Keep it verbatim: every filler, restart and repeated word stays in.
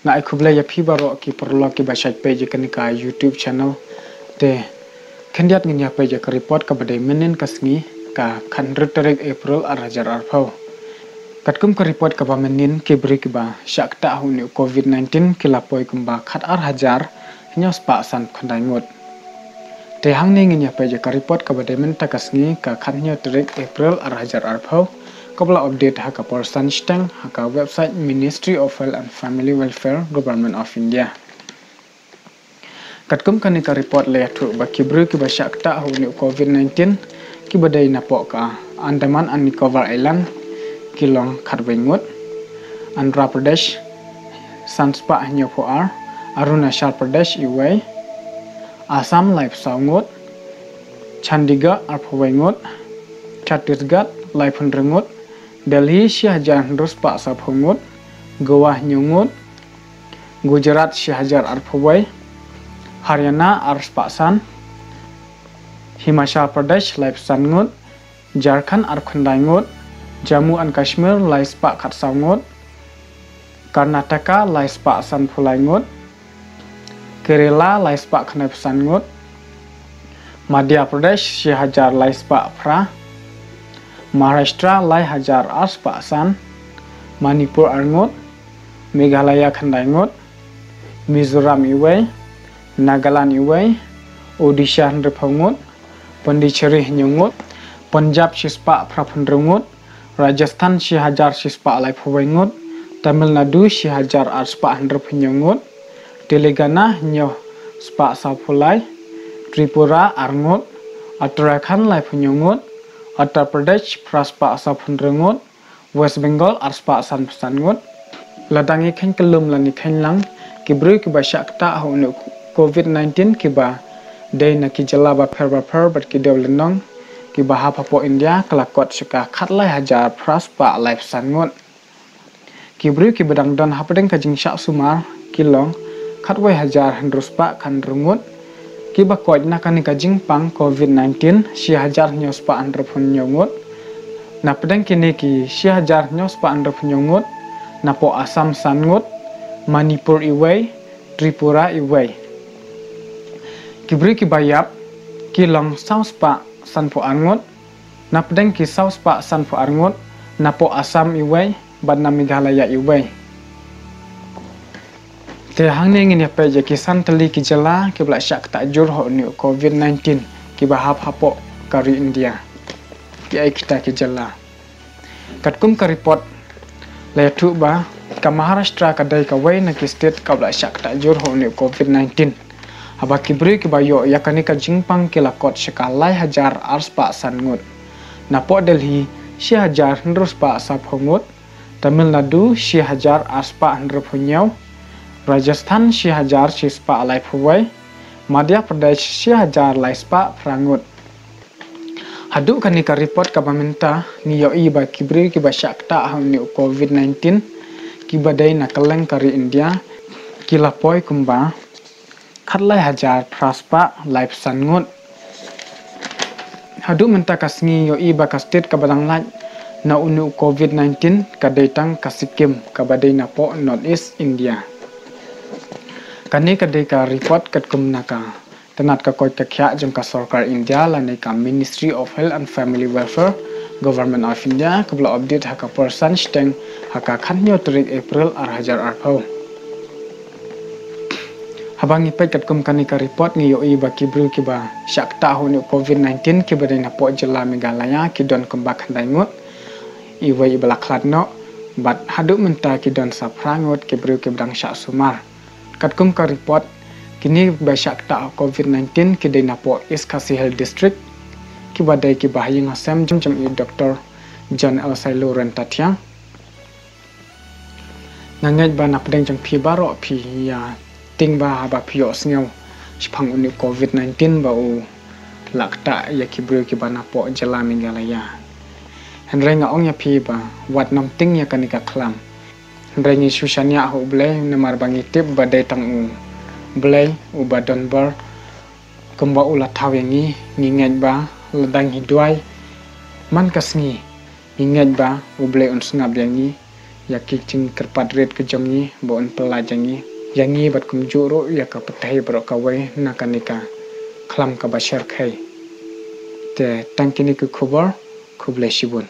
Nga ai khublei ïa phi baroh ki paralok kiba shait peit ïa kane ka YouTube channel. Te khyndiat ngin ïa peit ïa ka report kaba dei mynnin ka sngi, ka khathynriew tarik April ar hajar arphew. Katkum ka report kaba mynnin, ki briew kiba shah ktah ha une u covid nineteen ki la poi kumba khatar hajar hynñiew spah sanphew khyndai ngut. Te hangne ngin ïa peit ïa ka report kaba dei mynta ka sngi, ka khathynñiew tarik April ar hajar arphew, kaba la update ha ka por san shiteng ha ka website Ministry of Health and Family Welfare, Government of India. Katkum kane ka report la ïathuh ba ki briew kiba shah ktah ha une u covid nineteen kiba dei napoh ka Andaman and Nicobar Island ki long khatwei ngut, Andhra Pradesh san spah hynñiewphew ar, Arunachal Pradesh iwei, Assam laiphew saw ngut, Chandigarh arphew wei ngut, Chhattisgarh laiphew hynriew ngut, Delhi shi hajar hynriew spah sawphew ngut, Goa hynñiew ngut, Gujarat shi hajar arphew wei, Haryana ar spah san, Himachal Pradesh laiphew san ngut, Jharkhand arphew khyndai ngut, Jammu and Kashmir lai spah khatsaw ngut, Karnataka lai spah sanphew lai ngut, Kerala lai spah khyndaiphew san ngut, Madhya Pradesh shi hajar lai spah phra, Maharashtra lai hajar ar spah san, Manipur ar ngut, Meghalaya khyndai ngut, Mizoram iwei, Nagaland iwei, Odisha hynriewphew ngut, Pondicherry hynñiew ngut, Punjab shi spah phraphew hynriew ngut, Rajasthan shi hajar shi spah laiphew wei ngut, Tamil Nadu shi hajar ar spah hynriewphew hynñiew ngut, Telangana hynñiew spah sawphew lai, Tripura ar ngut, Uttarakhand laiphew hynñiew ngut, Uttar Pradesh phra spah sawphew hynriew ngut, West Bengal ar spah sanphew san ngut. Lada ngi kheiñ kyllum lane kheiñ lang, ki briew kiba shah ktah ha une u covid nineteen kiba dei na ki jylla bapher bapher bad ki dewlynnong kiba hap hapoh India ka la kot sha ka khatlai hajar phra spah laiphew san ngut. Ki briew kiba dang don hapdeng ka jingshah sumar ki long khatwei hajar hynriew spah khathynriew ngut. Kiba koit na kane ka jingpang covid nineteen shi hajar hynñiew spah hynriewphew hynñiew ngut. Napdeng kine ki shi hajar hynñiew spah hynriewphew hynñiew ngut, napoh Assam san ngut, Manipur iwei, Tripura iwei. Ki briew kiba ïap ki long saw spah sanphew ar ngut. Napdeng ki saw spah sanphew ar ngut, napoh Assam iwei bad na Meghalaya iwei. Te hangne ngin ïa peit ïa ki san tylli ki jylla kiba la shah ktah jur ha une u covid nineteen kiba hap hapoh ka ri India. Ki ei kita ki jylla. Katkum ka report la ïathuh ba ka Maharashtra ka dei kawei na ki state kaba la shah ktah jur ha une u covid nineteen. Haba ki briew kiba ïoh ïa kane ka jingpang ki la kot sha ka lai hajar ar spah san ngut. Napoh Delhi shi hajar hynriew spah sawphew ngut, Tamil Nadu shi hajar ar spah hynriewphew hynñiew, Rajasthan shi hajar shi spah laiphew wei, Madhya Pradesh shi hajar lai spah phra ngut. Haduh kane ka report kaba mynta ngi ïohi ba ki briew kiba shah ktah ha une u covid nineteen kiba dei na kylleng ka ri India ki la poi kumba khatlai hajar phra spah laiphew san ngut. Haduh mynta ka sngi ïohi ba ka state kaba dang lait na une u covid nineteen ka dei tang ka Sikkim kaba dei napoh North East India. Kane ka dei ka report katkum na ka tnat ka koit ka khiah jong ka sorkar India lane ka Ministry of Health and Family Welfare, Government of India, kaba la update ha ka por san shiteng ha ka khathynñiew tarik April ar hajar arphew. Haba ngi peit katkum kane ka report ngi ïohi ba ki briew kiba shah ktah ha une u covid nineteen kiba dei napoh jylla Meghalaya ki don kumba khyndai ngut, iwei iba la khlad noh, bad haduh mynta ki don sa phra ngut ki briew kiba dang shah sumar. Katkum ka report, kine ba shah ktah ha covid nineteen ki dei napoh East Khasi Hills District, kiba dei kiba ha ïing ha sem jong i Doctor John L Sailo Ryntathiang. Nga ngeit ba napdeng jong phi baroh phi ïa tieng ba haba phi ïohsngew shaphang une u covid nineteen ba u la ktah ïa ki briew kiba napoh jylla Meghalaya. Hynrei nga ong ïa phi ba wat nym tieng ïa kane ka khlam. Hynrei ngi shu shaniah ha U Blei namar ba ngi tip ba dei tang U Blei uba don bor kumba u la thaw ïa ngi. Ngi ngeit ba lada ngi duwai man ka sngi, ngi ngeit ba U Blei un sngap ïa ngi. ïa ki jingkyrpad rit ka jong ngi, ba un pyllait ïa ngi, ïa ngi bad kumjuh ruh ïa ka pyrthei baroh kawei na kane ka khlam kaba shyrkhei. Te tang kine ki khubor, khublei shibun.